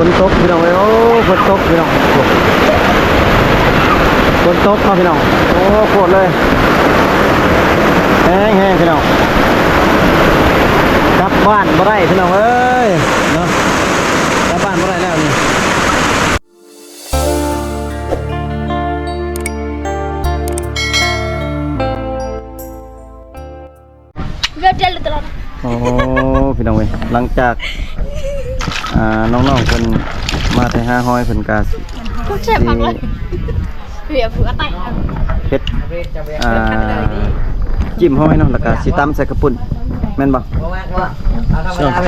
ຝົນຕົກພີ່ນ້ອງເອີຍ ໂອ້ ຝົນຕົກພີ່ນ້ອງ ຝົນຕົກເນາະພີ່ນ້ອງ ໂອ້ ໂຄດເລີຍ ແຮງໆ ພີ່ນ້ອງ ກັບບ້ານບໍ່ໄດ້ພີ່ນ້ອງເອີຍເນາະ ກັບບ້ານບໍ່ໄດ້ແລ້ວນີ້. ໂອ້ ພີ່ນ້ອງເອີຍ ຫຼັງຈາກ ອ່າ ນ້ອງໆ ເພິ່ນມາແຕ່ຫາຫອຍ ເພິ່ນກະຊິ ເຮັດ ອ່າ ຈິ້ມຫອຍເນາະ ແລ້ວກະຊິຕຳໃສ່ເຂົ້າປຸ້ນ ແມ່ນບໍ່? ຕ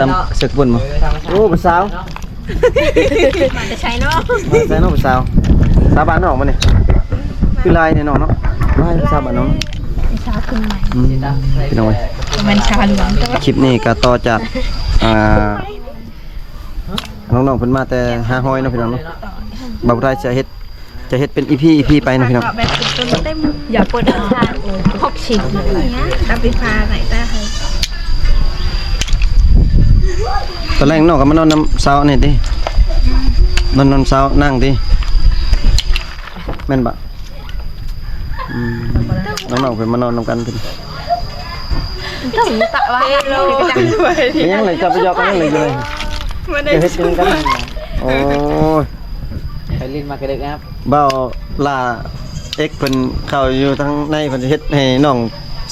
ຳໃສ່ເຂົ້າປຸ້ນບໍ່? ໂອ້ ຜູ້ສາວ ມາແຕ່ໃສເນາະ? ມາແຕ່ໃສເນາະຜູ້ສາວ? ສາວບ້ານນອກມານີ້ ຄືຫຼາຍແທ້ນ້ອງເນາະ ຫຼາຍສາວບ້ານນອກ ສາວຂຶ້ນໃໝ່ ອືມ ພີ່ນ້ອງເອີຍ ແມ່ນຊາວຫຼວງ ຄລິບນີ້ກໍຕໍ່ຈາກ ອ່າ ນ້ອງໆ ເພິ່ນມາແຕ່ຫາຫອຍເນາະ ພີ່ນ້ອງເນາະ ບ່າວໄທຈະເຮັດ ຈະເຮັດເປັນອີພີ ອີພີໄປເນາະພີ່ນ້ອງ ຢາກເປີດທາງ ຫົກສິບ ເອົາໄຟຟ້າໄຫນຕາໃຫ້ ຕອນແລງນ້ອງກໍມານອນນຳສາວອັນນີ້ຕິ ນອນນຳສາວນາງຕິ ແມ່ນບໍ່? ອືມ ນ້ອງໆ ເພິ່ນມານອນນຳກັນເພິ່ນ ຕ້ອງຕະວ່າ ເປັນຫຍັງລະ ເຈົ້າໄປຢອກກັນຫຍັງລະຢູ່ນີ້ ບໍ່ໄດ້ ເຮັດຫຍັງກັນ ໂອ້ຍ ໄປຫຼິ້ນໝາກກະເດິກງາມ ບ່າວຫຼ້າເອັກເພິ່ນເຂົ້າຢູ່ທາງໃນ ເພິ່ນເຮັດໃຫ້ນ້ອງ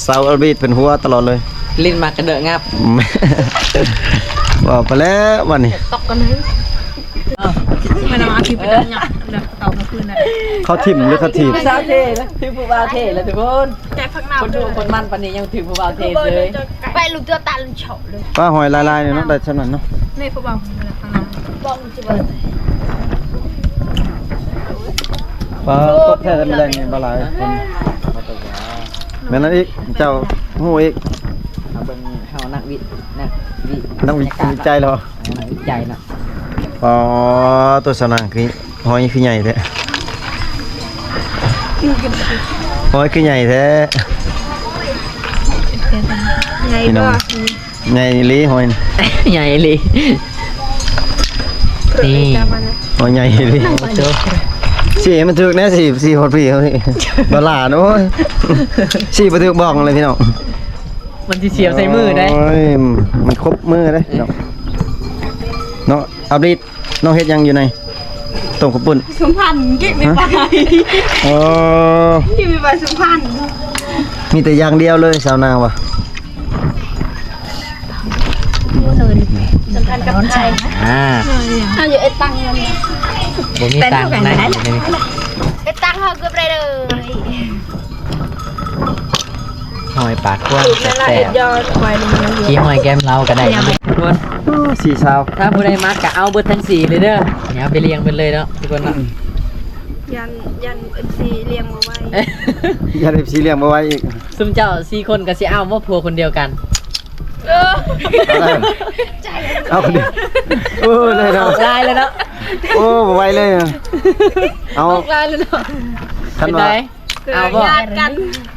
ສາວອາລະບີດເພິ່ນຫົວຕະຫຼອດເລີຍ ຫຼິ້ນໝາກກະເດິກງາບ ເວົ້າໄປແລ້ວບັດນີ້ ຕອກກັນເລີຍ ມັນເອົາອາທິດໄປເດີຫຍັງ ເຂົາຖິ້ມຫຼືເຂົາຖີບ ສາວເທ່ນະ ຖືກຜູ້ບ່າວເທ່ລະທຸກຄົນ ໃຈພັກນ້ຳ ຄົນດຸຄົນມັນປານນີ້ຍັງຖືກຜູ້ບ່າວເທ່ເລີຍ ໄປລຸກຕົວຕາລຸເຊາະເລີຍ ປ້າຫອຍຫຼາຍໆ ເນາະ ໄດ້ຊ່ຳນັ້ນເນາະ ນີ້ຜູ້ບ່າວ ປາຕົກແທ້ແລ້ວ ມື້ແລງນີ້ບໍ່ຫຼາຍຄົນ ແມ່ນນັ້ນອີກ ເຈົ້າຮູ້ອີກ ເຮົາເບິ່ງເຮົານັກວິ ນັກວິ ນັກວິໄຈເນາະ ເຮົານັກວິໄຈເນາະ ປາຕົວສາວນາງຄື ຫອຍຄືໃຫຍ່ແທ້ ຫອຍຄືໃຫຍ່ແທ້ ໃຫຍ່ບໍ່? ພີ່ນ້ອງ ໃຫຍ່ອີ່ຫຼີຫອຍ ໃຫຍ່ອີ່ຫຼີ ນີ້ ໂອ້ ໃຫຍ່ອີ່ຫຼີ ໂອ້ໂຫ ຊິໃຫ້ມັນຖືກແນ່ ຊິ ຊິຮອດພີ້ເຮົານີ້ ບາຫຼານ ໂອ້ຍ ຊິບໍ່ຖືກບອກເລີຍພີ່ນ້ອງ ມັນຊິສຽວໃສ່ມືໄດ໋ ໂອ້ຍ ມັນຄົບມືເດ້ພີ່ນ້ອງ ເນາະ ອັບດີດ ນ້ອງເຮັດຫຍັງຢູ່ໃນຕົ້ມເຂົ້າປຸ້ນ? ສົມພັນກິນໄປ ເອີ ກິນໄປສົມພັນ ມີແຕ່ຢ່າງດຽວເລີຍ ສາວນາງວ່າ ສົມພັນກັບໃຜ? ອ່າ ເຮົາຢູ່ເອັດຕັງ ບໍ່ມີຕັງໃນ ເອັດຕັງເຮົາເກືອບໄດ້ເລີຍ. ຫອຍປາກກວ້າງແຊບໆ ຂີ້ຫອຍແກ້ມເຫຼົ້າກໍໄດ້ທຸກຄົນ ສີ່ສາວ ຖ້າຜູ້ໃດມັກກໍເອົາເບິດທັງສີ່ເລີຍເດີ ເອົາໄປລ້ຽງເບິດເລີຍເນາະທຸກຄົນເນາະ ຢ້ານ ຢ້ານເອັຟຊີລ້ຽງບໍ່ໄຫວ ຢ້ານເອັຟຊີລ້ຽງບໍ່ໄຫວອີກ ຊຸມເຈົ້າສີ່ຄົນກໍຊິເອົາບໍ່ ຜົວຄົນດຽວກັນ ເອີ ເອົາຄົນດຽວ ໂອ້ຍ ໄດ້ເນາະ ອອກລາຍແລ້ວເນາະ ໂອ້ ບໍ່ໄຫວເລີຍ ເອົາ ອອກລາຍແລ້ວເນາະ ຄັນວ່າ ເປັນໃດ? ເອົາບໍ່? ຍາດກັນ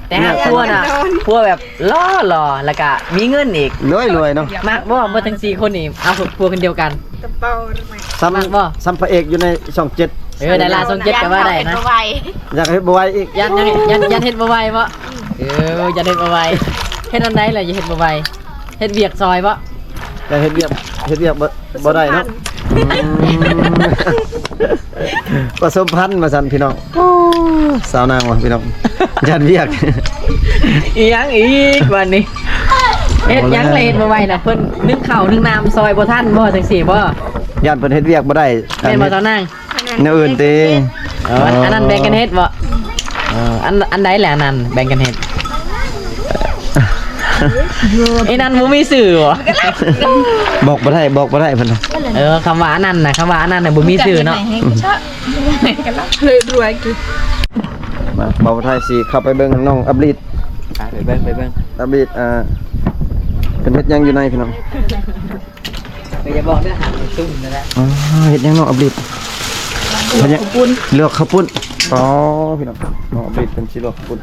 ແຕ່ຫາກຜົວນະ ຜົວແບບຫຼໍ່ໆ ແລ້ວກະມີເງິນອີກ ລວຍໆ ເນາະ ມັກບໍ່? ເບິດທັງສີ່ຄົນນີ້ ເອົາຜົວຄົນດຽວກັນ ກະເປົາ ມັກບໍ່? ສ່ຳພະເອກຢູ່ໃນຊ່ອງເຈັດ ເອີ ດາລາຊ່ອງເຈັດກໍວ່າໄດ້ນະ ຢາກເຮັດບໍ່ໄຫວອີກ ຢ້ານ ຢ້ານ ຢ້ານເຮັດບໍ່ໄຫວບໍ່? ເອີ ຢ້ານເຮັດບໍ່ໄຫວ ເຮັດອັນໃດລະຢ່າເຮັດບໍ່ໄຫວ? ເຮັດວຽກຊ່ອຍບໍ່? ແຕ່ເຮັດວຽກ ເຮັດວຽກບໍ່ ບໍ່ໄດ້ເນາະ ປະສົມພັນວ່າຊັ້ນພີ່ນ້ອງ ໂອ້ ສາວນາງວ່າພີ່ນ້ອງ ຢ້ານວຽກ ອີຫຍັງອີກບາດນີ້ ເຮັດຫຍັງລະເຮັດບໍ່ໄຫວນະ ເພິ່ນໜຶ້ງເຂົ້າໜຶ້ງນ້ຳຊ່ອຍບໍ່ທັນບໍ່ ຈັ່ງຊີ້ບໍ່? ຢ້ານເພິ່ນເຮັດວຽກບໍ່ໄດ້ ແມ່ນບໍ່ສາວນາງ? ແນວອື່ນຕິ ເອີ ອັນນັ້ນແບ່ງກັນເຮັດບໍ່? ເອີ ອັນ ອັນໃດແຫຼະອັນນັ້ນແບ່ງກັນເຮັດ? ອີນັ້ນບໍ່ມີຊື່ບໍ່? ບອກບໍ່ໄດ້ ບອກບໍ່ໄດ້ເພິ່ນ ເອີ ຄຳວ່າອັນນັ້ນນະ ຄຳວ່າອັນນັ້ນນະບໍ່ມີຊື່ເນາະ ເລີຍລວຍກິນ ມາ ບ່າວໄທຊິເຂົ້າໄປເບິ່ງນ້ອງອັບລີດ ອ່າ ໄປເບິ່ງ ໄປເບິ່ງ ອັບລີດ ອ່າ ເພິ່ນເຮັດຫຍັງຢູ່ໃນພີ່ນ້ອງ? ກໍຢ່າບອກເດີ ຫາມັນຊຸ່ມນັ້ນແຫຼະ ອໍ ເຮັດຫຍັງເນາະອັບລີດ? ເຮັດຫຍັງ? ລວກເຂົ້າປຸ້ນ ອໍ ພີ່ນ້ອງ ນ້ອງອັບລີດເພິ່ນຊິລວກເຂົ້າປຸ້ນ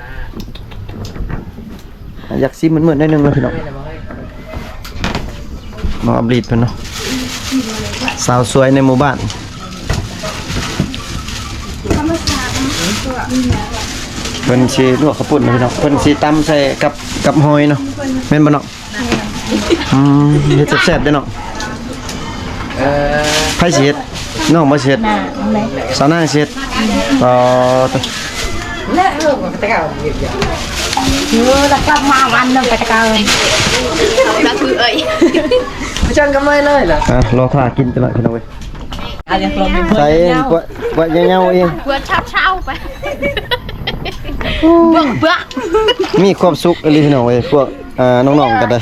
ຢາກຊີມມືດໆ ໜ້ອຍໜຶ່ງເນາະພີ່ນ້ອງ ນ້ອງອັບລີດເພິ່ນເນາະ ສາວສວຍໃນໝູ່ບ້ານ ເພິ່ນຊິລວກເຂົ້າປຸ້ນເນາະພີ່ນ້ອງ ເພິ່ນຊິຕຳໃສ່ກັບ ກັບຫອຍເນາະ ແມ່ນບໍ່ນ້ອງ? ອືມ ເຮັດແຊບໆເດ້ເນາະ. ເອີ ໃຜຊິເຮັດ? ນ້ອງບໍ່ຊິເຮັດ? ສາວນາງຊິເຮັດ. ອໍ ແລ້ວເຮົາກໍຕະກາວເຮັດຫຍັງ? ເອີ ແລ້ວກັບມາວັນໜຶ່ງໄປຕະກາວ ລະຄືເອີຍ ໄປຈັ່ງກັບໄມ້ເລີຍລະ. ອ່ະ ລໍຖ້າກິນຈັກໜ້ອຍພີ່ນ້ອງເອີຍ. ໃສ່ ກວດ ກວດຍາວໆອີກ ກວດເຊົ້າໆໄປ ເບືອກ ເບືອກ. ມີຄວາມສຸກອີ່ຫຼີພີ່ນ້ອງເອີຍ ພວກ ເອີ ນ້ອງໆກໍໄດ້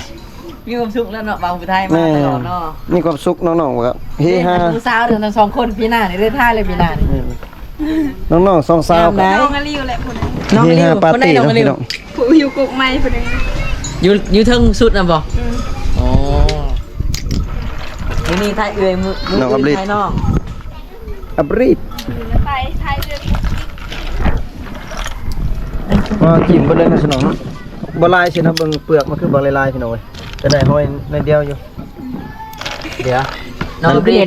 ມີຄວາມສຸກແລ້ວເນາະ ບ່າວຜູ້ໄທມາຕະຫຼອດເນາະ. ມີຄວາມສຸກ ນ້ອງໆກໍເຮຮາ ຜູ້ສາວທັງສອງຄົນ ປີໜ້ານີ້ໄດ້ຖ່າຍເລີຍ ປີໜ້ານີ້ ແມ່ນ ນ້ອງໆສອງສາວ ງາມຫຼາຍ ນ້ອງອາລິວແຫຼະຜູ້ນັ້ນ ນ້ອງອາລິວ ເຮຮາປາຕີ້ເນາະພີ່ນ້ອງ. ຜູ້ຢູ່ກົກໄມ້ຜູ້ໜຶ່ງ ຢູ່ ຢູ່ເທິງສຸດນະບໍ່? ອືມ ອໍ ນີ້ ນີ້ຖ່າຍເອື້ອຍ ມື້ ມື້ອື່ນຖ່າຍນ້ອງ ອັບຣີດ ວ່າກິນເບິດເລີຍນະສະໜອງເນາະ. ບໍ່ຫຼາຍຊິນະ ເບິ່ງເປືອກມັນຄືບັກຫຼາຍໆ ພີ່ນ້ອງເອີຍ ແຕ່ໄດ້ຫອຍໜ້ອຍດຽວຢູ່. ດຽວ ນ້ອງອັບຣີດ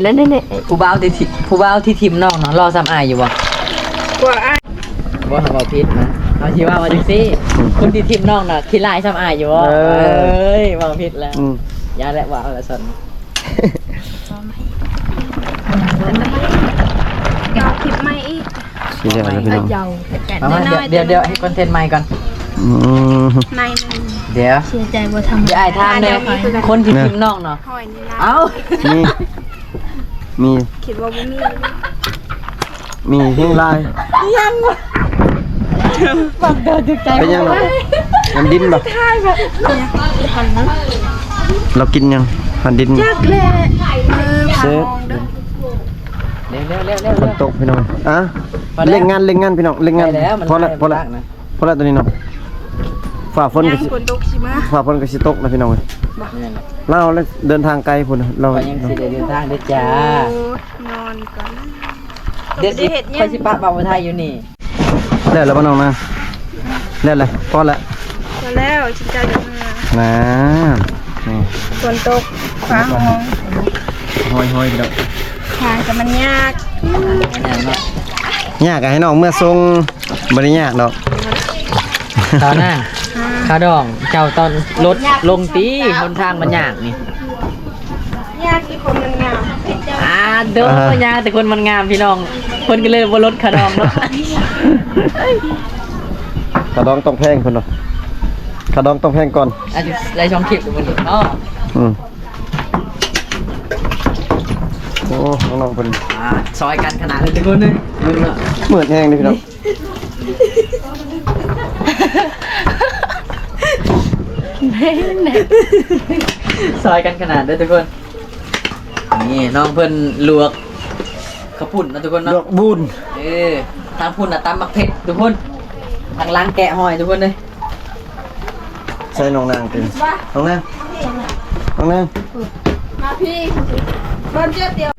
ຜູ້ບ່າວທີ່ ທີ່ ຜູ້ບ່າວທີ່ຖິ້ມນ້ອງເນາະ ຫຼໍ່ສ່ຳອ້າຍຢູ່ບໍ່? ບໍ່ ອ້າຍ ບໍ່ ເຮົາເວົ້າຜິດນະ ເຮົາຊິເວົ້າວ່າຈັ່ງຊີ້ ອືມ ຄົນທີ່ຖິ້ມນ້ອງນະຂີ້ລ້າຍສ່ຳອ້າຍຢູ່ບໍ່? ເອີ ເອີຍ ເວົ້າຜິດແລ້ວ ອືມ ຢ່າແຫຼະ ເວົ້າແລ້ວຊັ້ນ ເອົາຄລິບໃໝ່ອີກ ຊິແລ້ວແລ້ວພີ່ນ້ອງ. ເອົາມາ ດຽວ ດຽວ ດຽວເຮັດຄອນເທັນໃໝ່ກ່ອນ ອືມ ໃໝ່ໜຶ່ງ ດຽວ ເສຍໃຈບໍ່ທຳ ດຽວອ້າຍຖາມແດ່ ຄົນທີ່ຖິ້ມນ້ອງເນາະ ເອົ້າ ມີ ມີ ຄິດວ່າບໍ່ມີ ມີແຮງຫຼາຍ ຍັງວະ ບັກເດີດໃຈ ເປັນຫຍັງເນາະ? ມັນດິນບໍ່? ລາວກິນຫຍັງ? ມັນດິນ ຈັກແຫຼະ ເອີ ເຊຟ ເດີ ເລັວໆໆໆ ຝົນຕົກພີ່ນ້ອງ ອ່ະ ພໍແລ້ວ ເລັ່ງງານ ເລັ່ງງານພີ່ນ້ອງ ເລັ່ງງານ ໄດ້ແລ້ວ ພໍແລ້ວ ພໍແລ້ວ ພໍແລ້ວ ຕອນນີ້ເນາະ ຟ້າຝົນກໍຊິ ຍັງຝົນຕົກຊິມາ ຟ້າຝົນກໍຊິຕົກນະພີ່ນ້ອງເອີຍ ແມ່ນແຫຼະ ລາວເດີນທາງໄກພຸ້ນ ລາວ ຂ້ອຍຍັງຊິໄດ້ເດີນທາງເດີຈ້າ ໂອ້ຍ ນອນກ່ອນ ດຽວຊິ ຂ້ອຍຊິປະບ່າວຜູ້ໄທຢູ່ນີ້ ແລ້ວລະບໍ່ນ້ອງນາ ແລ້ວລະ ພໍລະ ພໍແລ້ວ ຊິເຈົ້າຢາກເມືອ ນາ ນີ້ ຝົນຕົກ ຟ້າຮ້ອງ ຮ້ອຍໆ ພີ່ນ້ອງ ທາງກໍມັນຍາກ ຍາກເນາະ ຍາກກໍໃຫ້ນ້ອງເມືອສົ່ງ ບໍ່ໄດ້ຍາກດອກ ສາວນາງ ອ່າ ຂາວດອງ ເຈົ້າຕ້ອງລົດລົງຕິ ຫົນທາງມັນຍາກນີ້ ຍາກທີ່ຄົນມັນງາມ ອ່າ ໂດ ອ່າ ຍາກແຕ່ຄົນມັນງາມພີ່ນ້ອງ ເພິ່ນກໍເລີຍບໍ່ລົດຂາວດອງເນາະ ຂາວດອງຕ້ອງແພງເພິ່ນວ່າ ຂາວດອງຕ້ອງແພງກ່ອນ ອາດຈະໄດ້ສອງຄລິບມື້ນີ້ເນາະ ອືມ ໂອ້ ນ້ອງໆເພິ່ນ ອ່າ ຊ່ອຍກັນຂະໜາດເລີຍທຸກຄົນເລີຍ ມືດແຮງເດ້ພີ່ນ້ອງ ຊ່ອຍກັນຂະໜາດເດີທຸກຄົນ ນີ້ນ້ອງເພິ່ນລວກເຂົ້າປຸ້ນເນາະທຸກຄົນເນາະ ລວກບຸນ ເອີ ທາງພຸ້ນນະຕຳໝາກເຜັດທຸກຄົນ ທາງຫຼັງແກະຫອຍທຸກຄົນເລີຍ ໃສ່ນ້ອງນາງຕິ ນ້ອງນາງ ນ້ອງນາງ ມາພີ້ ເບິ່ງເຈັດດຽວ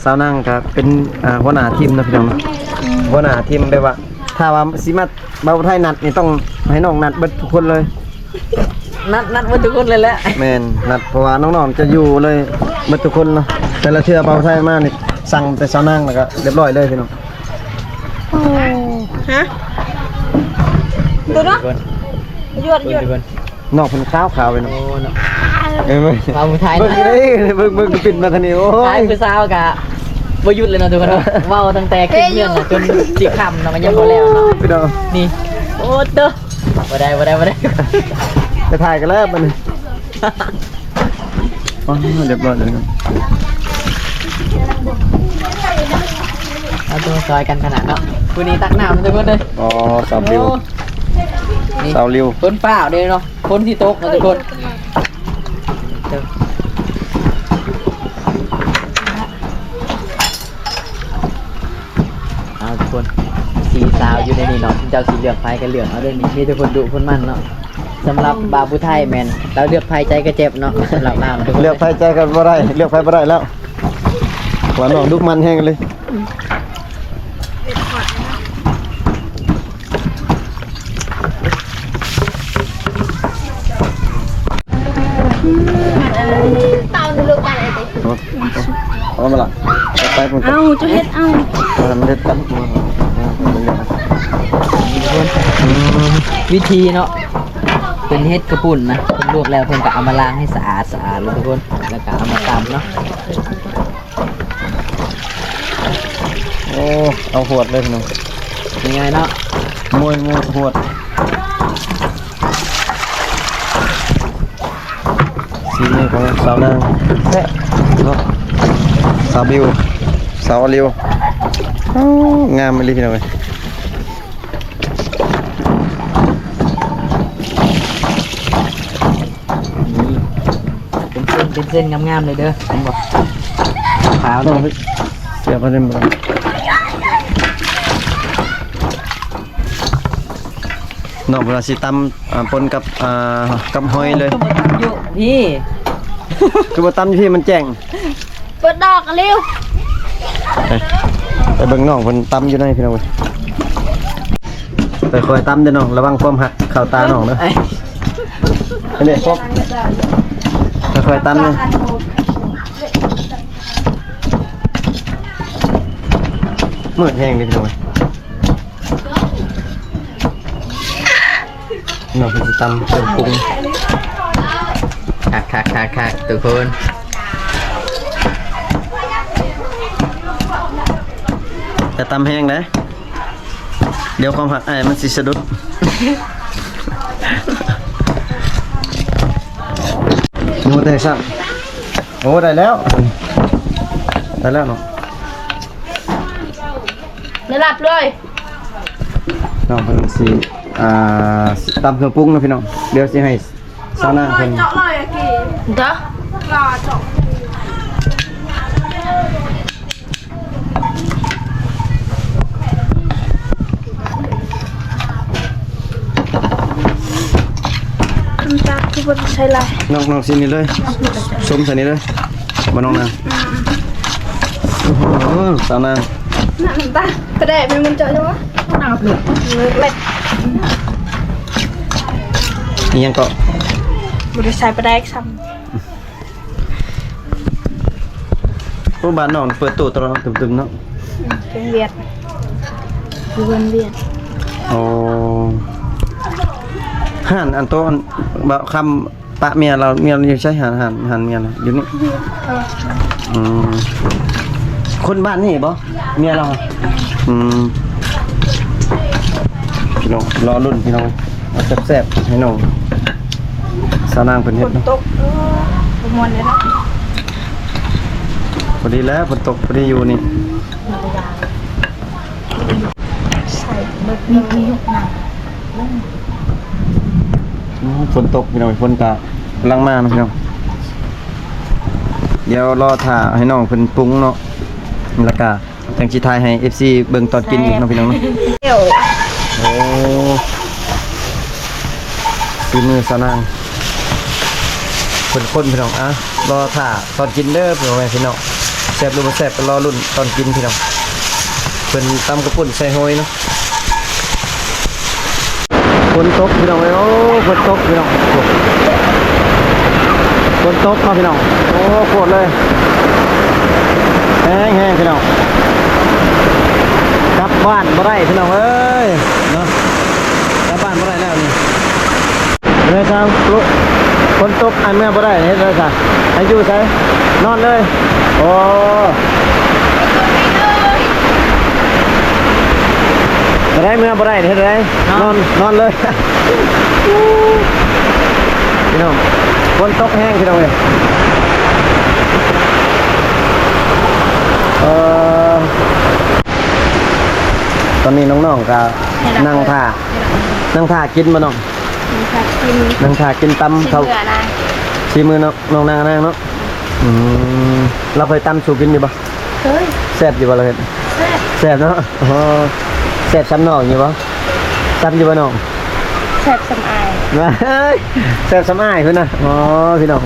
ສາວນາງກໍເປັນ ອ່າ ຫົວໜ້າທີມເນາະພີ່ນ້ອງເນາະ ອືມ ຫົວໜ້າທີມແບບວ່າ ຖ້າວ່າຊິມາ ບ່າວໄທນັດນີ້ຕ້ອງໃຫ້ນ້ອງນັດເບິດທຸກຄົນເລີຍ ນັດ ນັດເບິດທຸກຄົນເລີຍແຫຼະ ແມ່ນ ນັດ ເພາະວ່ານ້ອງໆຈະຢູ່ເລີຍເບິດທຸກຄົນເນາະ ແຕ່ລະເທື່ອບ່າວໄທມານີ້ສັ່ງແຕ່ສາວນາງ ແລ້ວກໍລຽບຮ້ອຍເລີຍພີ່ນ້ອງ ຮະ ດູເນາະ ຢວດ ຢວດ ທຸກຄົນ ນ້ອງເພິ່ນຂາວໆເລີຍເນາະ ໂອ້ເນາະ ເອີ ເບິ່ງ ເວົ້າໄທ ເບິ່ງເດ້ ເບິ່ງ ເບິ່ງ ເບິ່ງ ປິ່ນມາທາງນີ້ ໂອ້ຍ ອ້າຍຜູ້ສາວກະບໍ່ຢຸດເລີຍເນາະທຸກຄົນເນາະ ເວົ້າຕັ້ງແຕ່ຂຶ້ນເຮືອນນະ ຈົນຊິຄ່ຳເນາະ ມັນຍັງບໍ່ແລ້ວເນາະ ພີ່ນ້ອງ ນີ້ ໂອ້ໂຕ ບໍ່ໄດ້ ບໍ່ໄດ້ ບໍ່ໄດ້ ໄປຖ່າຍກັນແລ້ວບັດນີ້ ອໍ ຮຽບຮ້ອຍແລ້ວ ເອົາໂຕ ຊ່ອຍກັນຂະໜາດເນາະ ຜູ້ນີ້ຕັກນ້ຳທຸກຄົນເດີ ອໍ ສາວລິວ ນີ້ ສາວລິວ ຝົນຟ້າເດ້ເນາະ ຝົນຊິຕົກເນາະທຸກຄົນ ເອົາທຸກຄົນ ສີ່ສາວຢູ່ໃນນີ້ເນາະ ເຈົ້າຊິເລືອກໃຜກໍເລືອກເອົາເດີນີ້ ມີແຕ່ຄົນດຸຄົນໝັ່ນເນາະ ສຳລັບບ່າວຜູ້ໄທແມ່ນລາວເລືອກໃຜໃຈກໍເຈັບເນາະ ສຳລັບລາວເນາະ ເລືອກໃຜໃຈກໍບໍ່ໄດ້ ເລືອກໃຜບໍ່ໄດ້ແລ້ວ ວ່ານ້ອງດຸໝັ່ນແຮງເລີຍ. ເອົາ ເອົາມາລະ ໄປພຸ້ນ ເອົາ ເຈົ້າເຮັດເອົາ ເຮັດກັນ ອືມ ວິທີເນາະ ເປັນເຫັດກະປຸ້ນນະ ເພິ່ນລວກແລ້ວເພິ່ນກໍເອົາມາລ້າງໃຫ້ສະອາດ ສະອາດເລີຍທຸກຄົນ ແລ້ວກໍເອົາມາຕຳເນາະ. ໂອ້ ເອົາຫວດເລີຍພີ່ນ້ອງ ງ່າຍໆເນາະ ໂມຍ ໂມຍຫວດ. ສີມືຂອງສາວນາງແທ້ເນາະ ສາວບິວ ສາວອາລິວ ໂອ້ ງາມອີ່ຫຼີພີ່ນ້ອງເອີຍ. ນີ້ ເປັນເສັ້ນ ເປັນເສັ້ນງາມໆເລີຍເດີ ເຫັນບໍ່ ຂາວເລີຍ ເສຍບເອົາເດ້ ນ້ອງເພິ່ນວ່າຊິຕຳ ອ່າ ປົນກັບ ອ່າ ກັບຫອຍເລີຍ ຄືບໍ່ຕຳຢູ່ພີ້ ຄືບໍ່ຕຳຢູ່ພີ້ ມັນແຈ້ງ ເປີດດອກອາລິວ ໄປ ໄປເບິ່ງນ້ອງເພິ່ນຕຳຢູ່ໃນພີ່ນ້ອງເອີຍ ຄ່ອຍໆຕຳເດີນ້ອງ ລະວັງຄວາມຮັກເຂົ້າຕານ້ອງເດີ ອັນນີ້ ຄ່ອຍໆຕຳເດີ ມືດແຮງເດ້ພີ່ນ້ອງເອີຍ. ນ້ອງເພິ່ນຊິຕຳເຄື່ອງປຸງ ຄັກໆໆໆ ທຸກຄົນ ຢ່າຕຳແຮງເດ້ ດຽວຄວາມຮັກອ້າຍມັນຊິສະດຸດ ຍັງບໍ່ແຕກຊ້ຳ ໂອ້ ໄດ້ແລ້ວ ໄດ້ແລ້ວເນາະ. ໄດ້ຮັບເລີຍ ນ້ອງເພິ່ນຊິ ອ່າ ຕຳເຄື່ອງປຸງເນາະພີ່ນ້ອງ ດຽວຊິໃຫ້ສາວນາງເພິ່ນ ເຈາະເລີຍອາກີ ເດີ ນ້ຳຕານຄືບໍ່ໃສ່ຫຼາຍ ນ້ອງ ນ້ອງຊິນີ້ເລີຍ ຊົມໃສ່ນີ້ເລີຍ ບໍ່ນ້ອງນາງ ອືມ ໂອ້ໂຫ ສາວນາງ ນ້ຳຕານປາແດກແມ່ນມັນເຈາະຢູ່ຫວະ ນ້ຳເຫຼືອງ ເມັດ ອີ່ຫຍັງເກາະ ບໍ່ໄດ້ໃສ່ປາແດກຊ້ຳ. ໂອ້ ບ້ານນ້ອງເປີດຕູ້ຕະຫຼອດ ຕຶມໆເນາະ ເປັນວຽດ ຢູ່ເຮືອນວຽດ ໂອ້ ຮ້ານອັນໂຕອັນ ບ່າວຄຳ ປະເມຍລາວ ເມຍລາວຢູ່ໃສ? ຮ້ານ ຮ້ານ ຮ້ານເມຍລາວຢູ່ນີ້ ເອີ ອືມ ຄົນບ້ານນີ້ບໍ່? ເມຍລາວ ອືມ ພີ່ນ້ອງ ລໍລຸ້ນພີ່ນ້ອງ ເອົາແຊບໆໃຫ້ນ້ອງສາວນາງເພິ່ນເຮັດເນາະ ຝົນຕົກ ເອີ ບໍ່ມ່ວນເລີຍເນາະ ພໍດີແລ້ວ ຝົນຕົກ ພໍດີຢູ່ນີ້ ໃສ່ເບິດ ມີທີ່ຍຸກນຳ ອືມ ຝົນຕົກພີ່ນ້ອງ ຝົນກະກຳລັງມາເນາະພີ່ນ້ອງ ດຽວລໍຖ້າໃຫ້ນ້ອງເພິ່ນປຸງເນາະ ແລ້ວກະຈັ່ງຊິຖ່າຍໃຫ້ເອັຟຊີເບິ່ງຕອນກິນອີກເນາະ ແຊບ ພີ່ນ້ອງເນາະ ໂອ້ ຝີມືສາວນາງ ເພິ່ນຄົນພີ່ນ້ອງ ອ່ະ ລໍຖ້າຕອນກິນເດີພໍ່ແມ່ພີ່ນ້ອງ ແຊບຫຼືບໍ່ແຊບກໍລໍລຸ້ນຕອນກິນພີ່ນ້ອງ ເພິ່ນຕຳກະປຸ້ນໃສ່ຫອຍເນາະ ຝົນຕົກພີ່ນ້ອງເອີຍ ໂອ້ ຝົນຕົກພີ່ນ້ອງ ຝົນຕົກເນາະພີ່ນ້ອງ ໂອ້ ໂຄດເລີຍ ແຮງໆ ພີ່ນ້ອງ ກັບບ້ານບໍ່ໄດ້ພີ່ນ້ອງເອີຍ ເນາະ ກັບບ້ານບໍ່ໄດ້ແລ້ວນີ້ ເອີ ຊາວ ຝົນຕົກ ອັນເມືອບໍ່ໄດ້ ເຮັດໄດ້ຊະ ໃຫ້ຢູ່ໃສ? ນອນເລີຍ ໂອ້ ບໍ່ໄດ້ ເມືອບໍ່ໄດ້ ເຮັດໄດ້ ນອນ ນອນເລີຍ ພີ່ນ້ອງ ຝົນຕົກແຮງ ພີ່ນ້ອງເອີຍ ເອີ ຕອນນີ້ນ້ອງໆ ກະນັ່ງຖ້າ ນັ່ງຖ້າກິນບໍ່ນ້ອງ? ນັ່ງຖ້າກິນ ນັ່ງຖ້າກິນຕຳເຂົ້າ ສີມືນາງ ສີມືນ້ອງນາງນາງເນາະ ອືມ ລາວເຄີຍຕຳສູ່ກິນຢູ່ບໍ່? ເຄີຍ ແຊບຢູ່ບໍ່ລາວເຮັດ? ແຊບ ແຊບເນາະ ໂອ້ ແຊບສ່ຳນ້ອງຢູ່ບໍ່? ສ່ຳຢູ່ບໍ່ນ້ອງ? ແຊບສ່ຳອ້າຍ ເອີຍ ແຊບສ່ຳອ້າຍພຸ້ນນະ ອໍ ພີ່ນ້ອງ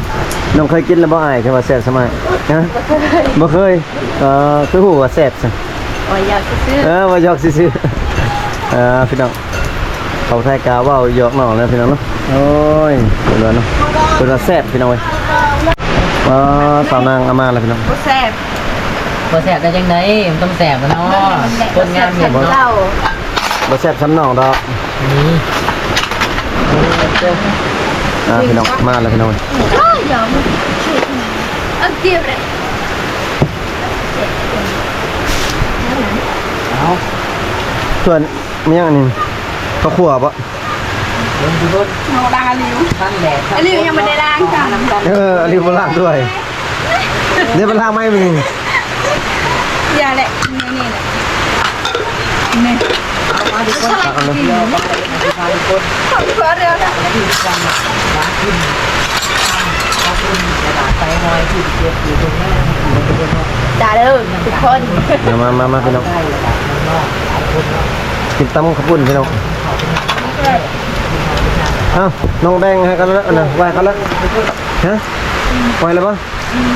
ນ້ອງເຄີຍກິນແລ້ວບໍ່ອ້າຍ ຄືວ່າແຊບສ່ຳອ້າຍ? ຮະ ບໍ່ເຄີຍ ບໍ່ເຄີຍ ເອີ ຄືຮູ້ວ່າແຊບຊັ້ນ? ວ່າຢອກຊື່ໆ ເອີ ວ່າຢອກຊື່ໆ ເອີ ພີ່ນ້ອງ ເຂົາໄທກະເວົ້າຢອກນ້ອງແລ້ວພີ່ນ້ອງເນາະ ໂອ້ຍ ເພິ່ນວ່າເນາະ ເພິ່ນວ່າແຊບພີ່ນ້ອງເອີຍ ອໍ ສາວນາງເອົາມາແລ້ວພີ່ນ້ອງ ບໍ່ແຊບ ບໍ່ແຊບໄດ້ຈັ່ງໃດ? ມັນຕ້ອງແຊບແຫຼະເນາະ ຄົນງາມເຮັດເນາະ. ບໍ່ແຊບສ່ຳນ້ອງດອກ. ນີ້ ອ່າ ພີ່ນ້ອງ ມາແລ້ວພີ່ນ້ອງ. ເອົາ ສ່ວນ ມີຫຍັງອັນນີ້ ເຂົ້າຂົ້ວບໍ່? ເບິ່ງທຸກຄົນ ເຮົາລ້າງອາລິວ ທັນແດດ ອາລິວຍັງບໍ່ໄດ້ລ້າງຈ້ະ. ເອີ ອາລິວບໍ່ລ້າງດ້ວຍ. ເດີ ໄປລ້າງໃໝ່ມື້ນີ້. ຢ່າແຫຼະ ນີ້ ນີ້ແຫຼະ ນີ້. ເອົາມາທຸກຄົນ ເອົາເລີຍ ມາທຸກຄົນ ຈ້າເດີທຸກຄົນ. ມາ ມາ ມາ ພີ່ນ້ອງ ກິນຕຳເຂົ້າປຸ້ນພີ່ນ້ອງ. ເອົ້າ ນ້ອງແບ່ງໃຫ້ກັນແລ້ວນະ ໄຫວ້ກັນແລ້ວ. ຮະ ໄຫວ້ແລ້ວບໍ່? ອືມ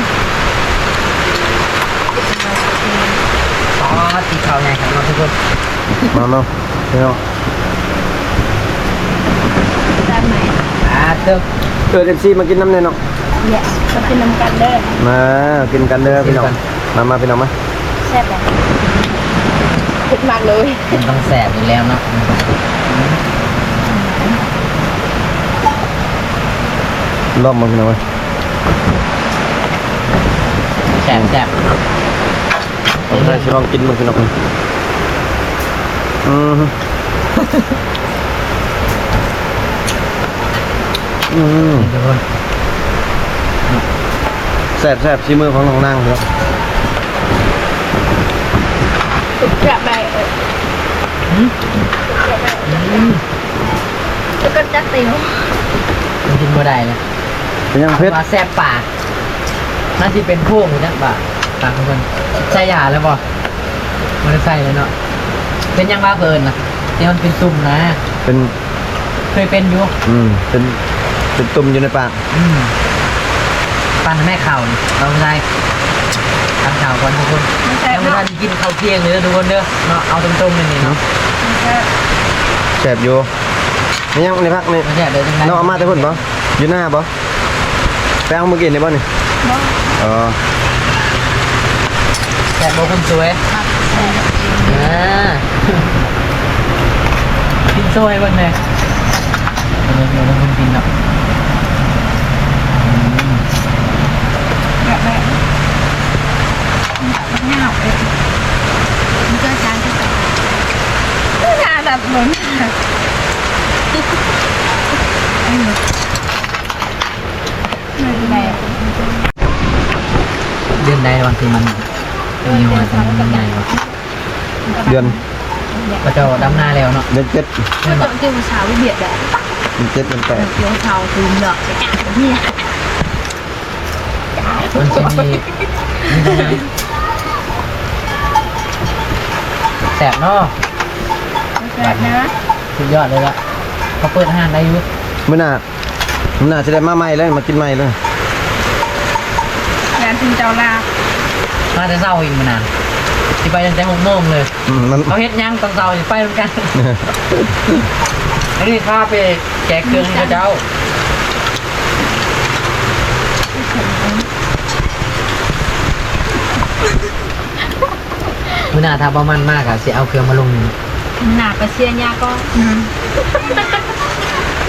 ອໍ ຕີເຂົ້າໃຫຍ່ຄັກເນາະທຸກຄົນ. ມາ ມາ ພີ່ນ້ອງ ແຊບໄໝ? ອ່າ ເຕີບ ເອີ້ນ ເອັຟຊີ ມາກິນນຳແດ່ເນາະ. ເອີ ມາກິນນຳກັນເດີ ມາກິນກັນເດີພີ່ນ້ອງ. ມາ ມາ ພີ່ນ້ອງມາ. ແຊບບໍ່? ເຜັດມາກເລີຍ. ມັນຕ້ອງແຊບຢູ່ແລ້ວເນາະ. ລອງເບິ່ງພີ່ນ້ອງເອີຍ. ແຊບ ແຊບ. ເອົາ ຊິລອງກິນເບິ່ງພີ່ນ້ອງ. ອືມ ອືມ ນີ້ທຸກຄົນ ແຊບໆ ສີມືຂອງນ້ອງນາງເນາະ. ສຸກແຊບໄດ້ເອີຍ. ຫືມ ສຸກແຊບໄດ້. ອືມ ສຸກກັນຈັກຕິວ ມັນກິນບໍ່ໄດ້ລະ. ເປັນຫຍັງເຜັດ? ວ່າແຊບປາກ. ມັນຊິເປັນໂພງຈັກບາດ ປາກຂອງເພິ່ນໃສ່ຢາແລ້ວບໍ່? ບໍ່ໄດ້ໃສ່ເລີຍເນາະ. ເປັນຫຍັງວ່າເພິ່ນນະ ທີ່ມັນເປັນຕຸ່ມນະ? ເປັນ ເຄີຍເປັນຢູ່. ອືມ ເປັນ ເປັນຕຸ່ມຢູ່ໃນປາກ. ອືມ ປັ້ນໃຫ້ແມ່ເຂົ້ານີ້ ເອົາໃສ່ ປັ້ນເຂົ້າກ່ອນທຸກຄົນ. ແຊບເນາະ ຍັງບໍ່ທັນກິນເຂົ້າທ່ຽງເລີຍທຸກຄົນເດີເນາະ. ເອົາຕົງໆ ນີ້ເນາະ. ແຊບຢູ່. ມີຫຍັງໃນຜັກນີ້? ແຊບເດີ. ນ້ອງເອົາມາແຕ່ພຸ້ນບໍ່? ຢູ່ໜ້າບໍ່? ໄປເອົາມື້ກີ້ນີ້ບໍ່ນີ້? ບໍ່. ອໍ ແຊບບໍ່ຄົນສວຍ? ແຊບ. ອ່າ ກິນໂຊໃຫ້ເບິ່ງແດ່. ເບິ່ງ ເບິ່ງຄົນກິນເນາະ. ອືມ ແບບ ແບບ ງາມເລີຍ. ມັນເກີດຈານທີ່ ໜ້າດັດເບິ່ງ. ເດືອນໃດວັນທີ່ມັນມີຫົວ ມັນໃຫຍ່ວະ? ເດືອນ ເຂົາເຈົ້າດຳນາແລ້ວເນາະ. ເດືອນເຈັດ ເຂົາເຈົ້າເກັບເອົາສາວໄປບຽດແລ້ວ. ເດືອນເຈັດ ເດືອນແປດ ເກັບເອົາສາວຄືນເນາະ. ມັນຊິມີ ມີແຕ່ຫຍັງ ແຊບເນາະ. ແຊບນະ ສຸດຍອດເລີຍລະ. ເຂົາເປີດຮ້ານໄດ້ຢູ່. ມື້ໜ້າ ມື້ໜ້າຊິໄດ້ມາໃໝ່ເລີຍ ມາກິນໃໝ່ເລີຍ. ຢ້ານເພິ່ນເຈົ້າລາ ມາແຕ່ເຊົ້າອີກມື້ໜ້າ ຊິໄປຕັ້ງແຕ່ຫົກໂມງເລີຍ. ອືມ ມັນ ເຂົາເຮັດຫຍັງຕອນເຊົ້າຊິໄປນຳກັນ. ອັນນີ້ພາໄປແຈກເຄື່ອງໃຫ້ເຂົາເຈົ້າ. ມື້ໜ້າຖ້າບໍ່ມັນມາກະຊິເອົາເຄື່ອງມາລົງນີ້. ໜ້າໄປເຊຍຫຍ້າກ່ອນ. ອືມ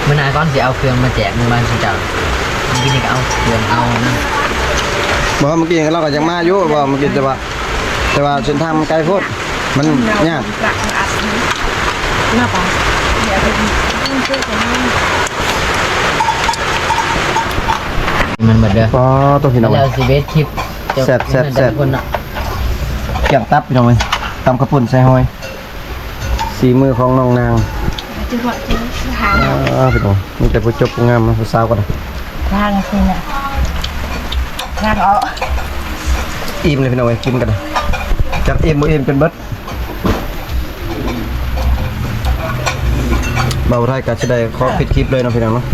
ມື້ໜ້າກ່ອນຊິເອົາເຄື່ອງມາແຈກໝູ່ບ້ານເຂົາເຈົ້າ. ມື້ກີ້ນີ້ກະເອົາເຄື່ອງເອົານັ້ນ. ບໍ່ ມື້ກີ້ເຮົາກະຢາກມາຢູ່ ບໍ່ ມື້ກີ້ ແຕ່ວ່າ ແຕ່ວ່າເສັ້ນທາງມັນໄກໂພດ ມັນຍາກ. ມັນເບິດເດີ. ອໍ ໂຕ ພີ່ນ້ອງ ແລ້ວຊິເຮັດຄລິບ. ແຊບ ແຊບ ແຊບ ທຸກຄົນເນາະ. ກ້ຽງຕັບ ພີ່ນ້ອງເອີຍ ຕຳເຂົ້າປຸ້ນໃສ່ຫອຍ. ສີມືຂອງນ້ອງນາງ. ອ່າ ພີ່ນ້ອງ ມີແຕ່ຜູ້ຈົບຜູ້ງາມເນາະ ຜູ້ສາວກໍໄດ້. ທາງຊີ້ນະ ທາງອອກ. ອີ່ມເລີຍພີ່ນ້ອງເອີຍ ກິນກັນ ຈັກອີ່ມບໍ່ອີ່ມຈົນເບິດ. ບ່າວໄທກະຊິໄດ້ຂໍປິດຄລິບເລີຍເນາະ ພີ່ນ້ອງເນາະ.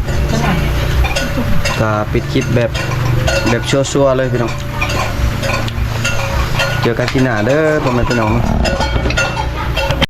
ກະປິດຄລິບແບບ ແບບຊົ່ວໆເລີຍພີ່ນ້ອງ. ເຈີກັນຄລິບໜ້າເດີ ພໍ່ແມ່ພີ່ນ້ອງເນາະ.